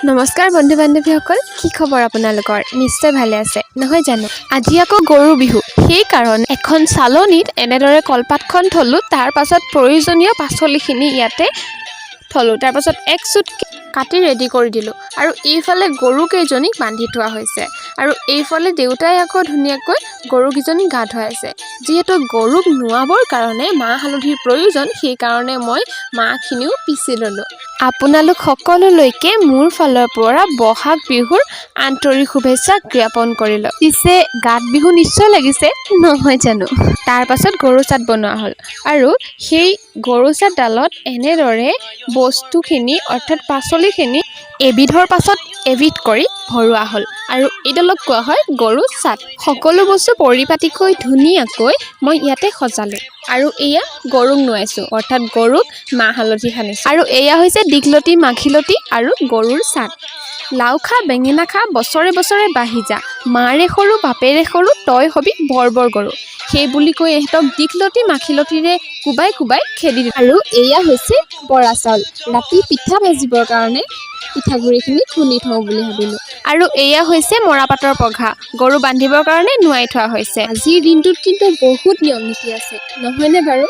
নমস্কাৰ বন্ধু বান্ধৱীসকল, কি খবৰ আপোনালোকৰ? নিশ্চয় ভালে আছে, নহয় জানো? আজি আকৌ গৰু বিহু। সেইকাৰণে এখন চালনীত এনেদৰে কলপাতখন থলোঁ। তাৰ পাছত প্ৰয়োজনীয় পাচলিখিনি ইয়াতে থলোঁ। তাৰপাছত এক চুট কাটি ৰেডি কৰি দিলোঁ আৰু এইফালে গৰুকেইজনীক বান্ধি থোৱা হৈছে আৰু এইফালে দেউতাই আকৌ ধুনীয়াকৈ গৰুকেইজনীক গা ধুৱাইছে। যিহেতু গৰুক নোৱাবৰ কাৰণে মাহ হালধিৰ প্ৰয়োজন, সেইকাৰণে মই মাহখিনিও পিহি ল'লোঁ। আপোনালোক সকলোলৈকে মোৰ ফালৰ পৰা বহাগ বিহুৰ আন্তৰিক শুভেচ্ছা জ্ঞাপন কৰিলোঁ। পিছে গাত বিহু নিশ্চয় লাগিছে, নহয় জানো? তাৰ পাছত গৰু চাট বনোৱা হ'ল আৰু সেই গৰু চাটডালত এনেদৰে বস্তুখিনি, অৰ্থাৎ পাচলিখিনি এবিধৰ পাছত এবিধ কৰি ভৰোৱা হ'ল আৰু এইডালক কোৱা হয় গৰু চাট। সকলো বস্তু পৰিপাটিকৈ ধুনীয়াকৈ মই ইয়াতে সজালোঁ আৰু এয়া গৰুক নোৱাইছোঁ, অৰ্থাৎ গৰুক মাহ হালধি সানিছোঁ। আৰু এয়া হৈছে দীঘলতি, মাখিলতি আৰু গৰুৰ চাট। লাও খা, বেঙেনা খা, বছৰে বছৰে বাঢ়ি যা, মাৰে সৰু বাপেৰে সৰু, তই হবি বৰ বৰ গৰু। সেই বুলি কৈ ইহঁতক দীঘলতি মাখিলতিৰে কোবাই কোবাই খেদি দিলোঁ। আৰু এয়া হৈছে বৰা চাউল। ৰাতি পিঠা ভাজিবৰ কাৰণে পিঠাগুড়িখিনি খুন্দি থওঁ বুলি ভাবিলোঁ। আৰু এয়া হৈছে মৰাপাটৰ পঘা। গৰু বান্ধিবৰ কাৰণে নোৱাই থোৱা হৈছে। আজিৰ দিনটোত কিন্তু বহুত নিয়ম নীতি আছে, নহয়নে বাৰু?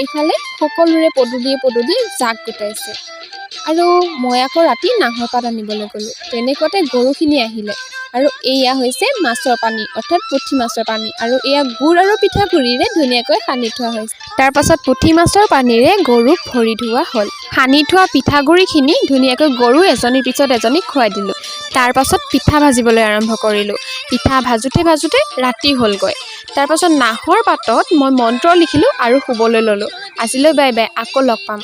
এইফালে সকলোৰে পদূলিয়ে পদূলিয়ে জাক গোটাইছে আৰু মই আকৌ ৰাতি নাহৰ পাত আনিবলৈ গ'লোঁ। তেনেকুৱাতে গৰুখিনি আহিলে। আৰু এয়া হৈছে মাছৰ পানী, অৰ্থাৎ পুঠি মাছৰ পানী। আৰু এয়া গুড় আৰু পিঠাগুড়িৰে ধুনীয়াকৈ সানি থোৱা হৈছে। তাৰপাছত পুঠি মাছৰ পানীৰে গৰুক ভৰি ধোৱা হ'ল। সানি থোৱা পিঠাগুড়িখিনি ধুনীয়াকৈ গৰু এজনীৰ পিছত এজনীক খুৱাই দিলোঁ। তাৰপাছত পিঠা ভাজিবলৈ আৰম্ভ কৰিলোঁ। পিঠা ভাজোঁতে ভাজোঁতে ৰাতি হ'লগৈ। তাৰপাছত নাহৰ পাতত মই মন্ত্ৰ লিখিলোঁ আৰু শুবলৈ ল'লোঁ। আজিলৈ বাই বাই, আকৌ লগ পাম।